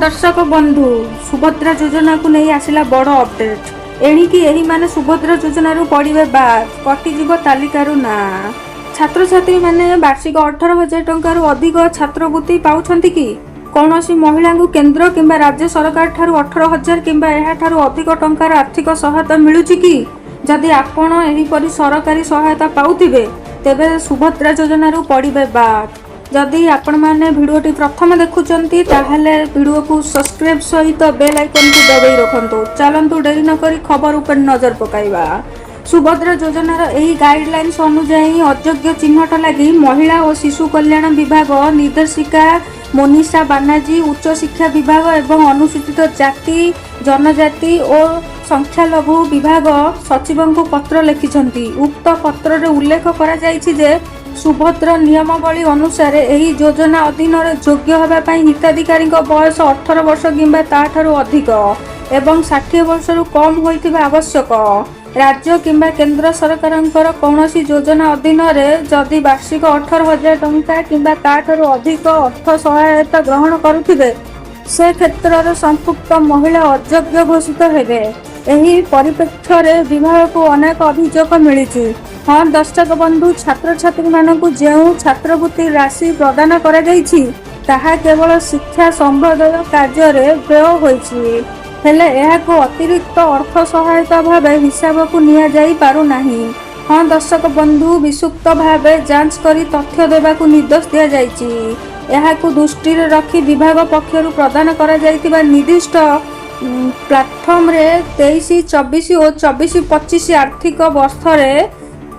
ଦର୍ଶକ ବନ୍ଧୁ, ସୁଭଦ୍ରା ଯୋଜନାକୁ ନେଇ ଆସିଲା ବଡ଼ ଅପଡେଟ୍। ଏଣିକି ଏହିମାନେ ସୁଭଦ୍ରା ଯୋଜନାରୁ ପଡ଼ିବେ ବାଦ୍, କଟିଯିବ ତାଲିକାରୁ ନାଁ। ଛାତ୍ରଛାତ୍ରୀମାନେ ବାର୍ଷିକ 18,000 ଟଙ୍କାରୁ ଅଧିକ ଛାତ୍ରବୃତ୍ତି ପାଉଛନ୍ତି କି? କୌଣସି ମହିଳାଙ୍କୁ କେନ୍ଦ୍ର କିମ୍ବା ରାଜ୍ୟ ସରକାର ଠାରୁ 18,000 କିମ୍ବା ଏହାଠାରୁ ଅଧିକ ଟଙ୍କାର ଆର୍ଥିକ ସହାୟତା ମିଳୁଛି କି? ଯଦି ଆପଣ ଏହିପରି ସରକାରୀ ସହାୟତା ପାଉଥିବେ, ତେବେ ସୁଭଦ୍ରା ଯୋଜନାରୁ ପଡ଼ିବେ ବାଦ୍। ଯଦି ଆପଣମାନେ ଭିଡ଼ିଓଟି ପ୍ରଥମେ ଦେଖୁଛନ୍ତି, ତାହେଲେ ଭିଡ଼ିଓକୁ ସବସ୍କ୍ରାଇବ୍ ସହିତ ବେଲ୍ ଆଇକନ୍କୁ ଦବାଇ ରଖନ୍ତୁ। ଚାଲନ୍ତୁ, ଡେରି ନକରି ଖବର ଉପରେ ନଜର ପକାଇବା। ସୁଭଦ୍ରା ଯୋଜନାର ଏହି ଗାଇଡଲାଇନ୍ସ ଅନୁଯାୟୀ ଅଯୋଗ୍ୟ ଚିହ୍ନଟ ଲାଗି ମହିଳା ଓ ଶିଶୁ କଲ୍ୟାଣ ବିଭାଗ ନିର୍ଦ୍ଦେଶିକା ମୋନିଷା ବାନାର୍ଜୀ ଉଚ୍ଚଶିକ୍ଷା ବିଭାଗ ଏବଂ ଅନୁସୂଚିତ ଜାତି, ଜନଜାତି ଓ ସଂଖ୍ୟାଲଘୁ ବିଭାଗ ସଚିବଙ୍କୁ ପତ୍ର ଲେଖିଛନ୍ତି। ଉକ୍ତ ପତ୍ରରେ ଉଲ୍ଲେଖ କରାଯାଇଛି ଯେ, ସୁଭଦ୍ରା ନିୟମାବଳୀ ଅନୁସାରେ ଏହି ଯୋଜନା ଅଧୀନରେ ଯୋଗ୍ୟ ହେବା ପାଇଁ ହିତାଧିକାରୀଙ୍କ ବୟସ 18 ବର୍ଷ କିମ୍ବା ତାଠାରୁ ଅଧିକ ଏବଂ 60 ବର୍ଷରୁ କମ୍ ହୋଇଥିବା ଆବଶ୍ୟକ। ରାଜ୍ୟ କିମ୍ବା କେନ୍ଦ୍ର ସରକାରଙ୍କର କୌଣସି ଯୋଜନା ଅଧୀନରେ ଯଦି ବାର୍ଷିକ 18,000 ଟଙ୍କା କିମ୍ବା ତାଠାରୁ ଅଧିକ ଅର୍ଥ ସହାୟତା ଗ୍ରହଣ କରୁଥିବେ, ସେ କ୍ଷେତ୍ରରେ ସମ୍ପୃକ୍ତ ମହିଳା ଅଯୋଗ୍ୟ ଘୋଷିତ ହେବେ। ଏହି ପରିପ୍ରେକ୍ଷୀରେ ବିଭାଗକୁ ଅନେକ ଅଭିଯୋଗ ମିଳିଛି। ହଁ ଦର୍ଶକ ବନ୍ଧୁ, ଛାତ୍ରଛାତ୍ରୀମାନଙ୍କୁ ଯେଉଁ ଛାତ୍ରବୃତ୍ତି ରାଶି ପ୍ରଦାନ କରାଯାଇଛି, ତାହା କେବଳ ଶିକ୍ଷା ସମ୍ବନ୍ଧୀୟ କାର୍ଯ୍ୟରେ ବ୍ୟୟ ହୋଇଛି। ହେଲେ ଏହାକୁ ଅତିରିକ୍ତ ଅର୍ଥ ସହାୟତା ଭାବେ ହିସାବକୁ ନିଆଯାଇ ପାରୁନାହିଁ। ହଁ ଦର୍ଶକ ବନ୍ଧୁ, ବିସ୍ତୃତ ଭାବେ ଯାଞ୍ଚ କରି ତଥ୍ୟ ଦେବାକୁ ନିର୍ଦ୍ଦେଶ ଦିଆଯାଇଛି। ଏହାକୁ ଦୃଷ୍ଟିରେ ରଖି ବିଭାଗ ପକ୍ଷରୁ ପ୍ରଦାନ କରାଯାଇଥିବା ନିର୍ଦ୍ଦିଷ୍ଟ ପ୍ଲାଟଫର୍ମରେ 23-24 ଓ 24-25 ଆର୍ଥିକ ବର୍ଷରେ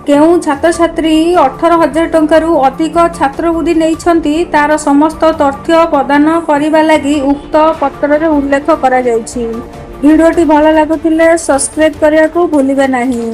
କେଉଁ ଛାତ୍ରଛାତ୍ରୀ 18,000 ଟଙ୍କାରୁ ଅଧିକ ଛାତ୍ରବୃତ୍ତି ନେଇଛନ୍ତି, ତାର ସମସ୍ତ ତଥ୍ୟ ପ୍ରଦାନ କରିବା ଲାଗି ଉକ୍ତ ପତ୍ରରେ ଉଲ୍ଲେଖ କରାଯାଇଛି। ଭିଡ଼ିଓଟି ଭଲ ଲାଗୁଥିଲେ ସବସ୍କ୍ରାଇବ୍ କରିବାକୁ ଭୁଲିବେ ନାହିଁ।